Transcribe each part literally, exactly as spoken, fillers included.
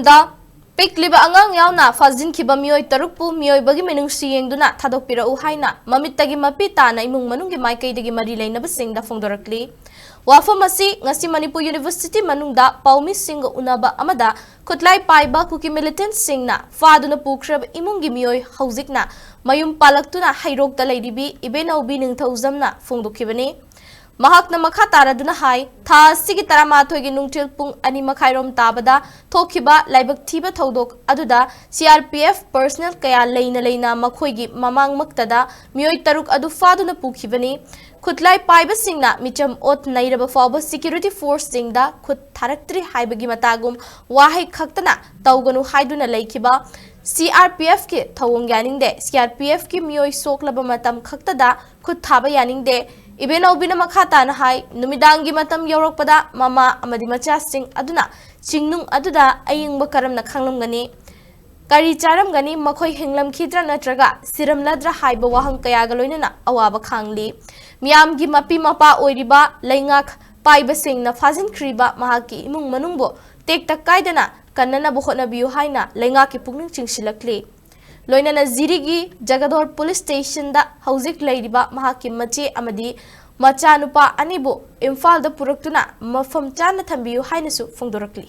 ꯗ ꯄꯤꯛꯂꯤꯕ ꯑꯉꯥꯡ ꯌꯥꯎꯅ ꯐꯥꯖꯤꯟꯈꯤꯕ ꯃꯤꯑꯣꯏ ꯇꯔꯨꯛꯄꯨ ꯃꯤꯑꯣꯏꯕꯒꯤ ꯃꯤꯅꯨꯡꯁꯤ ꯌꯦꯡꯗꯨꯅ ꯊꯥꯗꯣꯛꯄꯤꯔꯛꯎ ꯍꯥꯏꯅ ꯃꯃꯤꯠꯇꯒꯤ ꯃꯄꯤ ꯇꯥꯅ ꯏꯃꯨꯡ ꯃꯅꯨꯡꯒꯤ ꯃꯥꯏꯀꯩꯗꯒꯤ ꯃꯔꯤ ꯂꯩꯅꯕꯁꯤꯡꯗ ꯐꯣꯡꯗꯣꯔꯛꯂꯤ꯫ ꯋꯥꯐꯝ ꯑꯁꯤ ꯉꯁꯤ ꯃꯅꯤꯄꯨꯔ ꯌꯨꯅꯤꯚꯔꯁꯤꯇꯤ ꯃꯅꯨꯡꯗ ꯄꯥꯎꯃꯤꯁꯤꯡꯒ ꯎꯅꯕ ꯑꯃꯗ ꯈꯨꯠꯂꯥꯏ ꯄꯥꯏꯕ ꯀꯨꯀꯤ ꯃꯤꯂꯤꯇꯦꯟꯠꯁꯤꯡꯅ ꯐꯥꯗꯨꯅ ꯄꯨꯈ꯭ꯔꯕ ꯏꯃꯨꯡꯒꯤ ꯃꯤꯑꯣꯏ ꯍꯧꯖꯤꯛꯅ ꯃꯌꯨꯝ ꯄꯥꯜꯂꯛꯇꯨꯅ ꯍꯩꯔꯣꯛꯇ ꯂꯩꯔꯤꯕꯤ ꯏꯕꯦꯟꯅꯧꯕꯤ ꯅꯤꯡꯊꯧꯖꯝꯅ ꯐꯣꯡꯗꯣꯛꯈꯤꯕꯅꯤ꯫ ꯃꯍꯥꯛꯅ ꯃꯈꯥ ꯇꯥꯔꯗꯨꯅ ꯍꯥꯏ, ꯊꯥ ꯑꯁꯤꯒꯤ ꯇꯔꯥꯃꯥꯊꯣꯏꯒꯤ ꯅꯨꯡꯊꯤꯜ ꯄꯨꯡ ꯑꯅꯤ ꯃꯈꯥꯏꯔꯣꯝ ꯇꯥꯕꯗ ꯊꯣꯛꯈꯤꯕ ꯂꯥꯏꯕꯛ ꯊꯤꯕ ꯊꯧꯗꯣꯛ ꯑꯗꯨꯗ C R P F personnel ꯀꯌꯥ ꯂꯩꯅ ꯂꯩꯅ ꯃꯈꯣꯏꯒꯤ ꯃꯃꯥꯡꯃꯛꯇꯗ ꯃꯤꯑꯣꯏ ꯇꯔꯨꯛ ꯑꯗꯨ ꯐꯥꯗꯨꯅ ꯄꯨꯈꯤꯕꯅꯤ꯫ ꯈꯨꯠꯂꯥꯏ ꯄꯥꯏꯕꯁꯤꯡꯅ ꯃꯤꯆꯝ ꯑꯣꯠ ꯅꯩꯔꯕ ꯐꯥꯎꯕ security forceꯁꯤꯡꯗ ꯈꯨꯠ ꯊꯥꯔꯛꯇ꯭ꯔꯤ ꯍꯥꯏꯕꯒꯤ ꯃꯇꯥꯒꯨꯝ ꯋꯥꯍꯩ ꯈꯛꯇꯅ ꯇꯧꯒꯅꯨ ꯍꯥꯏꯗꯨꯅ ꯂꯩꯈꯤꯕ꯫ C R P F ꯀꯤ ꯊꯧꯑꯣꯡ ꯌꯥꯅꯤꯡꯗꯦ꯫ C R P F ꯀꯤ ꯃꯤꯑꯣꯏ ꯁꯣꯛꯂꯕ ꯃꯇꯝ ꯈꯛꯇꯗ ꯈꯨꯠ ꯊꯥꯕ ꯌꯥꯅꯤꯡꯗꯦ꯫ ꯏꯕꯦꯟꯅꯧꯕꯤꯅ ꯃꯈꯥ ꯇꯥꯅ ꯍꯥꯏ, ꯅꯨꯃꯤꯗꯥꯡꯒꯤ ꯃꯇꯝ ꯌꯧꯔꯛꯄꯗ ꯃꯃꯥ ꯑꯃꯗꯤ ꯃꯆꯥꯁꯤꯡ ꯑꯗꯨꯅ ꯆꯤꯡꯅꯨꯡ ꯑꯗꯨꯗ ꯑꯌꯤꯡꯕ ꯀꯔꯝꯅ ꯈꯪꯂꯝꯒꯅꯤ? ꯀꯔꯤ ꯆꯥꯔꯝꯒꯅꯤ? ꯃꯈꯣꯏ ꯍꯤꯡꯂꯝꯈꯤꯗ꯭ꯔꯥ ꯅꯠꯇ꯭ꯔꯒ ꯁꯤꯔꯝꯂꯗ꯭ꯔꯥ ꯍꯥꯏꯕ ꯋꯥꯍꯪ ꯀꯌꯥꯒ ꯂꯣꯏꯅꯅ ꯑꯋꯥꯕ ꯈꯥꯡꯂꯤ꯫ ꯃꯤꯌꯥꯝꯒꯤ ꯃꯄꯤ ꯃꯄꯥ ꯑꯣꯏꯔꯤꯕ ꯂꯩꯉꯥꯛ ꯄꯥꯏꯕꯁꯤꯡꯅ ꯐꯥꯖꯤꯟꯈ꯭ꯔꯤꯕ ꯃꯍꯥꯛꯀꯤ ꯏꯃꯨꯡ ꯃꯅꯨꯡꯕꯨ ꯇꯦꯛꯇ ꯀꯥꯏꯗꯅ ꯀꯟꯅꯅꯕ ꯍꯣꯠꯅꯕꯤꯌꯨ ꯍꯥꯏꯅ ꯂꯩꯉꯥꯛꯀꯤ ꯄꯨꯛꯅꯤꯡ ꯆꯤꯡꯁꯤꯜꯂꯛꯂꯤ꯫ ꯂꯣꯏꯅꯅ ꯖꯤꯔꯤꯒꯤ ꯖꯒꯗꯣꯔ ꯄꯨꯂꯤꯁ ꯁ꯭ꯇꯦꯁꯟꯗ ꯍꯧꯖꯤꯛ ꯂꯩꯔꯤꯕ ꯃꯍꯥꯛꯀꯤ ꯃꯆꯦ ꯑꯃꯗꯤ ꯃꯆꯥꯅꯨꯄꯥ ꯑꯅꯤꯕꯨ ꯏꯝꯐꯥꯜꯗ ꯄꯨꯔꯛꯇꯨꯅ ꯃꯐꯝ ꯆꯥꯅ ꯊꯝꯕꯤꯌꯨ ꯍꯥꯏꯅꯁꯨ ꯐꯣꯡꯗꯣꯔꯛꯂꯤ꯫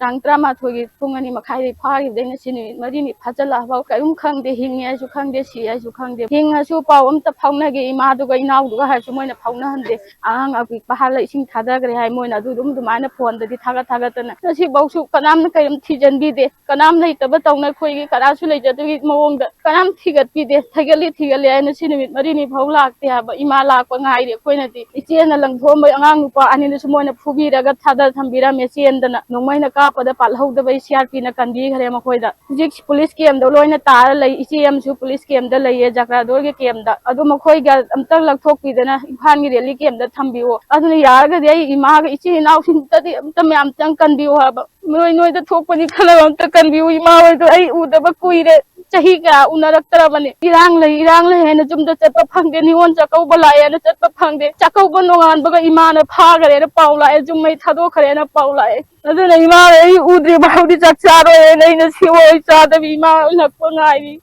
ꯇꯥꯡ ꯇꯔꯥꯃꯥꯊꯣꯏꯒꯤ ꯄꯨꯡ ꯑꯅꯤ ꯃꯈꯥꯏꯗꯒꯤ ꯐꯥꯈꯤꯕꯗꯩꯅ ꯁꯤ ꯅꯨꯃꯤꯠ ꯃꯔꯤꯅꯤ ꯐꯥꯖꯤꯜꯂꯛꯑꯐꯥꯎ ꯀꯔꯤꯝ ꯈꯪꯗꯦ, ꯍꯤꯡꯉꯦ ꯍꯥꯏꯁꯨ ꯈꯪꯗꯦ, ꯁꯤ ꯍꯥꯏꯁꯨ ꯈꯪꯗꯦ꯫ ꯍꯤꯡꯉꯁꯨ ꯄꯥꯎ ꯑꯝꯇ ꯐꯥꯎꯅꯒꯦ ꯏꯃꯥꯗꯨꯒ ꯏꯅꯥꯎꯗꯨꯒ ꯍꯥꯏꯔꯁꯨ ꯃꯣꯏꯅ ꯐꯥꯎꯅꯍꯟꯗꯦ꯫ ꯑꯉꯥꯡ ꯑꯄꯤꯛꯄ ꯍꯥꯜꯂ ꯏꯁꯤꯡ ꯊꯥꯗꯈ꯭ꯔꯦ ꯍꯥꯏ, ꯃꯣꯏꯅ ꯑꯗꯨ ꯑꯗꯨꯝ ꯑꯗꯨꯃꯥꯏꯅ ꯐꯣꯟꯗꯗꯤ ꯊꯥꯒꯠ ꯊꯥꯒꯠꯇꯅ ꯉꯁꯤꯐꯥꯎꯁꯨ ꯀꯅꯥꯝꯅ ꯀꯔꯤꯝ ꯊꯤꯖꯤꯟꯕꯤꯗꯦ꯫ ꯀꯅꯥꯝ ꯂꯩꯇꯕ ꯇꯧꯅ ꯑꯩꯈꯣꯏꯒꯤ ꯀꯅꯥꯁꯨ ꯂꯩꯖꯗꯕꯒꯤ ꯃꯑꯣꯡꯗ ꯀꯅꯥꯝ ꯊꯤꯒꯠꯄꯤꯗꯦ꯫ ꯊꯤꯒꯠꯂꯤ ꯊꯤꯒꯠꯂꯤ ꯍꯥꯏꯅ ꯁꯤ ꯅꯨꯃꯤꯠ ꯃꯔꯤꯅꯤ ꯐꯥꯎ ꯂꯥꯛꯇꯦ ꯍꯥꯏꯕ꯫ ꯏꯃꯥ ꯂꯥꯛꯄ ꯉꯥꯏꯔꯤ ꯑꯩꯈꯣꯏꯅꯗꯤ꯫ ꯏꯆꯦꯅ ꯂꯪꯊꯣꯛꯑꯝꯕ ꯑꯉꯥꯡ ꯅꯨꯄꯥ ꯑꯅꯤꯗꯨꯁꯨ ꯃꯣꯏꯅ ꯐꯨꯕꯤꯔꯒ ꯊꯥꯗ ꯊꯝꯕꯤꯔꯝꯃꯦ ꯆꯦꯟꯗꯅ꯫ ꯅꯣꯡꯃꯩꯅ ꯀꯥꯞꯄꯗ ꯄꯥꯜꯍꯧꯗꯕ C R P ꯅ ꯀꯟꯕꯤꯈ꯭ꯔꯦ ꯃꯈꯣꯏꯗ꯫ ꯍꯧꯖꯤꯛ ꯄꯨꯂꯤꯁ ꯀꯦꯝꯗ ꯂꯣꯏꯅ ꯇꯥꯔ ꯂꯩ꯫ ꯏꯆꯦ ꯑꯃꯁꯨ ꯄꯨꯂꯤꯁ ꯀꯦꯝꯗ ꯂꯩꯌꯦ, ꯖꯒ꯭ꯔꯥꯗꯣꯔꯒꯤ ꯀꯦꯝꯗ꯫ ꯑꯗꯨ ꯃꯈꯣꯏꯒ ꯑꯝꯇꯪ ꯂꯧꯊꯣꯛꯄꯤꯗꯅ ꯏꯝꯐꯥꯜꯒꯤ ꯔꯦꯂꯤ ꯀꯦꯝꯗ ꯊꯝꯕꯤꯌꯣ꯫ ꯑꯗꯨꯅ ꯌꯥꯔꯒꯗꯤ ꯑꯩ ꯏꯃꯥꯒ ꯏꯆꯤꯜ ꯏꯅꯥꯎꯁꯤꯡꯇꯗꯤ ꯑꯝꯇ ꯃꯌꯥꯝꯇꯪ ꯀꯟꯕꯤꯌꯨ ꯍꯥꯏꯕ꯫ ꯅꯣꯏ ꯅꯣꯏꯗ ꯊꯣꯛꯄꯅꯤ ꯈꯜꯂꯒ ꯑꯝꯇ ꯀꯟꯕꯤꯌꯨ꯫ ꯏꯃꯥ ꯍꯣꯏꯗꯣ ꯑꯩ ꯎꯗꯕ ꯀꯨꯏꯔꯦ꯫ ꯆꯍꯤ ꯀꯌꯥ ꯎꯅꯔꯛꯇ꯭ꯔꯕꯅꯤ꯫ ꯏꯔꯥꯡ ꯂꯩ, ꯏꯔꯥꯡ ꯂꯩ ꯍꯥꯏꯅ ꯌꯨꯝꯗ ꯆꯠꯄ ꯐꯪꯗꯦ, ꯅꯤꯉꯣꯜ ꯆꯥꯛꯀꯧꯕ ꯂꯥꯛꯑꯦꯅ ꯆꯠꯄ ꯐꯪꯗꯦ꯫ ꯆꯥꯛꯀꯧꯕ ꯅꯣꯡꯉꯥꯟꯕꯒ ꯏꯃꯥꯅ ꯐꯥꯈ꯭ꯔꯦꯅ ꯄꯥꯎ ꯂꯥꯛꯑꯦ, ꯌꯨꯝ ꯃꯩ ꯊꯥꯗꯣꯛꯈ꯭ꯔꯦꯅ ꯄꯥꯎ ꯂꯥꯛꯑꯦ꯫ ꯑꯗꯨꯅ ꯏꯃꯥ ꯑꯩ ꯎꯗ꯭ꯔꯤ ꯐꯥꯎꯗꯤ ꯆꯥꯛ ꯆꯥꯔꯣꯏꯅ ꯑꯩꯅ ꯁꯤꯑꯣꯏ ꯆꯥꯗꯕꯤ ꯏꯃꯥ ꯎꯅꯛꯄ ꯉꯥꯏꯔꯤ꯫